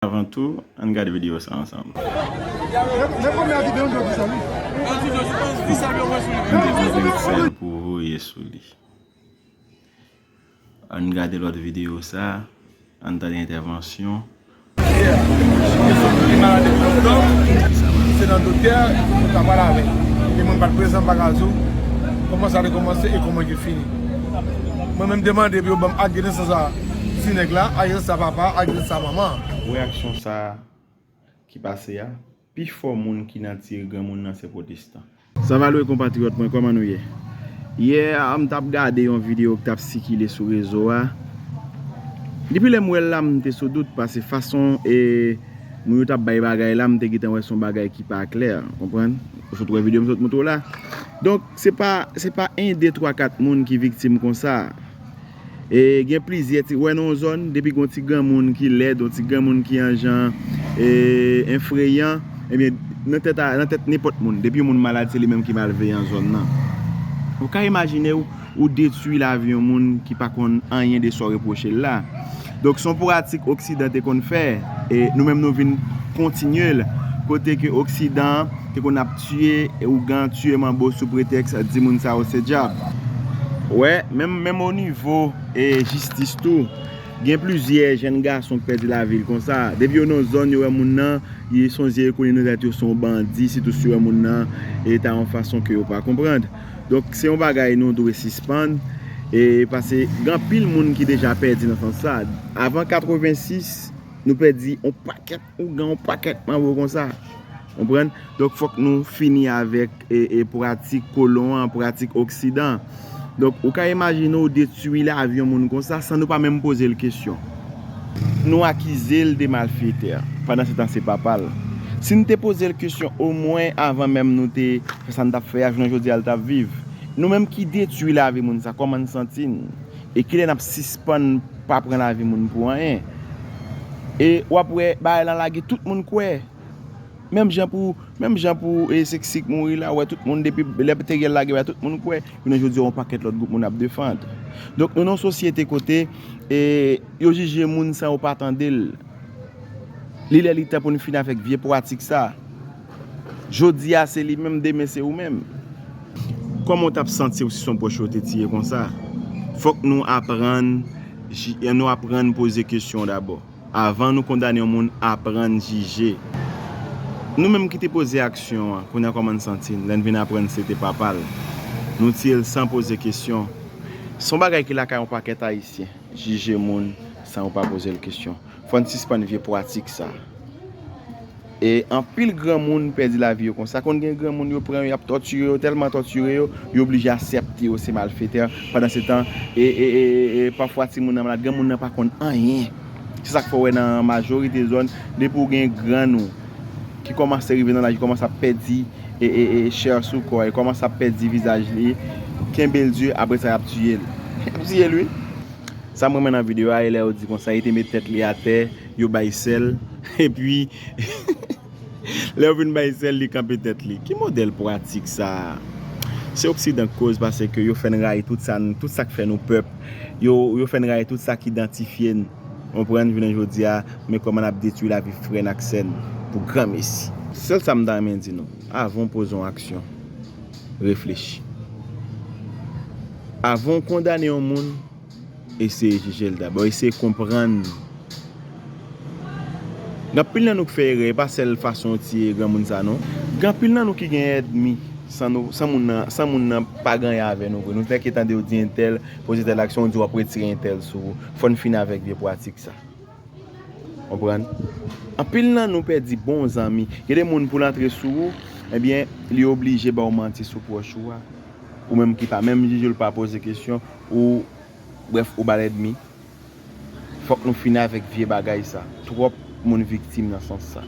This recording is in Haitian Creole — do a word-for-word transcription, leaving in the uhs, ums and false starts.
Avan tou, ann gade videyo sa ansanm. Mwen te gen sèl pou voye sou li. Ann gade lòt videyo sa, ann tande entèvansyon. Se nan doktè, nou ta pale avè l. E mwen pa t prezan, m pa ka di w kòman sa te kòmanse e kòman ki fini. Mwen menm te mande pou yo ban m adresans a ti nèg la, adresans a papa, adresans a manman. Reyaksyon sa ki pase a, pifò moun ki nan tiye granmoun nan se pwotestan. Savalwe konpatriyòt mwen, kòman nou ye? Yè a, m t ap gade yon videyo ki t ap sikile sou rezo a. Depi lè m wè l la, m te sou dout, paske fason e moun yo t ap bay bagay la, m te gentan wè se yon bagay ki pa klè, konprann? Ou sot wè videyo m sot montre w la. Donk, se pa, se pa en, de, twa, kat moun ki viktim konsa. E gen plizyè ti, wè nan yon zòn, depi gen yon ti granmoun ki lèd, yon ti granmoun ki yon jan, e, enfreyan, ebyen, nan tèt a, nan tèt nenpòt moun, depi yon moun malad, se li menm ki malveyan zòn nan. Ou ka imajine w, ou detwi lavi yon moun ki pa konn anyen de sa w repwoche l la. Donk, se yon pratik Oksidan te konn fè, e nou menm nou vin kontinye l, kote ke Oksidan te konn ap tiye ougan, tiye manbo sou pretèks di moun sa yo se dyab. Wè, menm, menm o nivo e jistis tou, gen plizyè jèn gason ki pèdi lavi l konsa. Depi yo nan zòn, yo wè moun nan, yo sonje rekonèt yo se yon bandi, sitou si yo wè moun nan e ta yon fason ke yo pa konprann. Donk, se yon bagay nou dwe sispann, e paske gen anpil moun ki deja pèdi nan sans sa. Avan katrevensis, nou pèdi yon pakèt ougan, yon pakèt manbo konsa. Konprann? Donk, fòk nou fini avèk e, e pratik kolon an, pratik Oksidan. Donk, ou ka imajine w detwi lavi yon moun konsa san nou pa menm poze l kesyon. Nou akize l de malfetè. Pandan se tan, se papa l. Si n te poze l kesyon omwen avan menm nou te fè sa n t ap fè a, jounen jodi a, l t ap viv. Nou menm ki detwi lavi moun sa, kòman n santi n? E kilè n ap sispann pa pran lavi moun pou anyen? E w ap wè bagay lan lage, tout moun kwè. Menm jan pou, menm jan pou e Seksik mouri la, w wè tout moun depi lè Teriel lage bagay, tout moun kwè. Jounen jodi a, yon pakèt lòt gwoup moun ap defann. Donk, nou nan yon sosyete kote e yo jije moun san yo pa tande l. Li lè li tan pou n fini avèk vye pratik sa. Jodi a, se li menm, demen, se ou menm. Kòman w t ap santi w si se yon pwòch ou te tiye konsa? Fòk nou aprann, ji-, nou aprann poze kesyon dabò. Avan nou kondane yon moun, aprann jije. Nou menm ki te poze aksyon an, kounye a kòman n santi n lè n vin aprann se te papa l? Nou tiye l san poze kesyon. Se yon bagay ki lakay yon pakèt Ayisyen, jije moun san yo pa poze l kesyon. Fò n sispann vye pratik sa. E anpil granmoun pèdi lavi yo konsa. Konn gen granmoun yo pran yo, y ap tòtire yo, tèlman tòtire yo, yo oblije aksepte yo se malfetè. Pandan se tan, e, e, e, e, e pafwa timoun nan malad, granmoun nan pa konn anyen. Se sa k fè w wè nan majorite zòn, depi w gen grann ou ki kòmanse rive nan laj, li kòmanse ap pèdi e, e, e, chè sou kò, li kòmanse ap pèdi vizaj li, kenbe l di, apre sa, y ap tiye l. Y ap tiye l, wi. Sa m renmen nan videyo a, e lè yo di konsa, li te met tèt li atè, yo bay sèl, epi, lè yo vin bay sèl, li kanpe tèt li. Ki modèl pratik sa a? Se Oksidan k koz, paske yo fè n rayi tout sa, tout sa k fè nou pèp. Yo, yo fè n rayi tout sa k idantifye n. Konprann, jounen jodi a, men kòman n ap detwi lavi frè n ak sè n pou granmesi. Sèl sa m ta renmen di nou, avan w poze yon aksyon, reflechi. Avan w kondane yon moun, eseye jije l dabò, eseye konprann. Gen anpil nan nou ki fè erè, e pa sèl fason yo tiye granmoun sa non. Gen anpil nan nou ki gen ènmi, san nou, san moun nan, san moun nan pa gen anyen avè nou vre. Nou fèk tande yo di entèl poze tèl aksyon, yo di w ap retire entèl sou ou. Fò n fini avèk vye pratik sa. Konprann? Anpil nan nou pèdi bon zanmi. Gen de moun pou l antre sou ou, ebyen, li oblije ba w manti sou pwòch ou a. Ou menm ki pa menm jije l, pa poze kesyon, ou, brèf, ou ba l ènmi. Fòk nou fini avèk vye bagay sa. Twòp moun viktim nan sans sa.